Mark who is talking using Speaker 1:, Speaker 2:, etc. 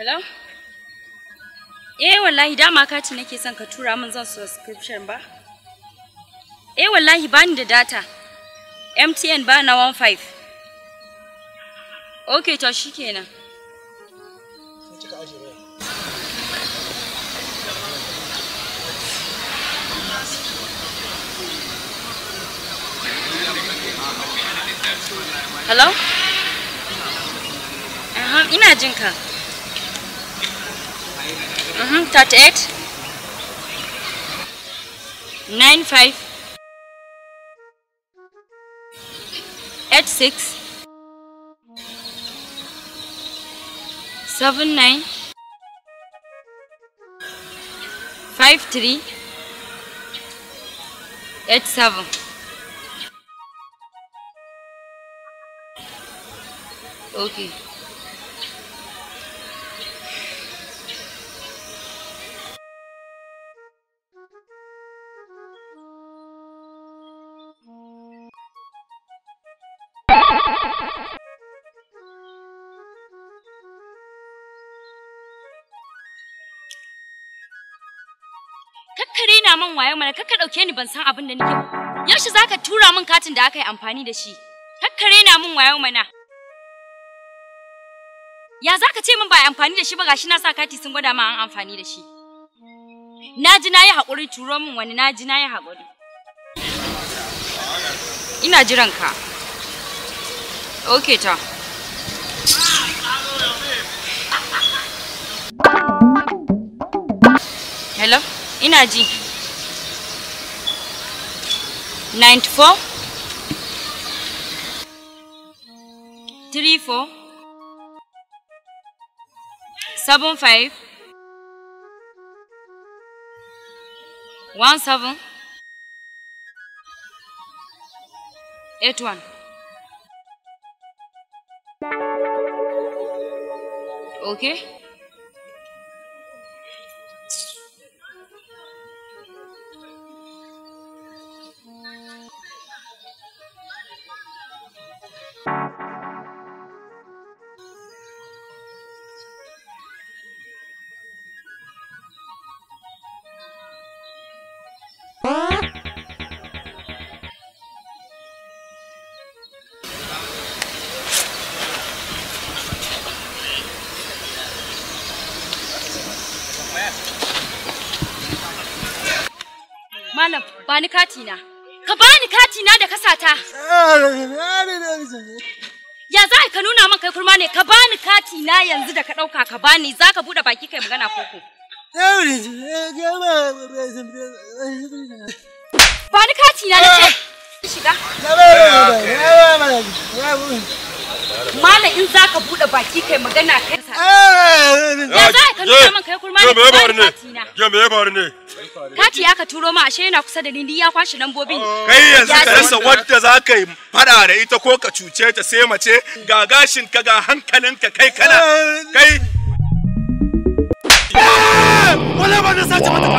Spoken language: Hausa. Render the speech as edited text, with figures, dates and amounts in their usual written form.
Speaker 1: Hello? Eh wallahi dama kati nake son ka tura min zan subscription ba. Eh wallahi bani da data. MTN ba na 15. Okay to shikenan. Hello? Ina jin ka. 38 95 86 79 53 87. Okay. Kakkare na man wayo mana, kakka dauke ni ban san abin da nake. Yaushe zaka tura min katin da aka yi amfani da shi? Kakkare na min wayo mana. Ya zaka ce min ba amfani da shi ba, gashi na sa kati sun gwada ma an amfani da shi. Naji nayi hakuri, turo min wani, naji nayi hakuri. Ina jiran ka. Okay ta. Hello? Ina ji. 94 34 75 17 81. Okay. Malam, bani katina. Ka bani katina da kasata. Ya za ka nuna min kai kurma ne? Ka bani katina yanzu da ka dauka, ka bani. Za ka bude baki kai magana koko. Bani katina na ce. Shiga. Malam, in za ka bude baki kai magana kai. Ya za ka nuna min kai kurma ne? Ka bani katina.
Speaker 2: Ya me ya faru ne?
Speaker 1: Kati aka turo ma, ashe yana kusa da ni, ya kwashi lambobin.
Speaker 3: Kai yanzu ka rasa wadda za ka yi fada da ita ko ka cuce ta sai mace, ga gashin ka ga hankalinka kai kana kai. Wala ba na sace mata.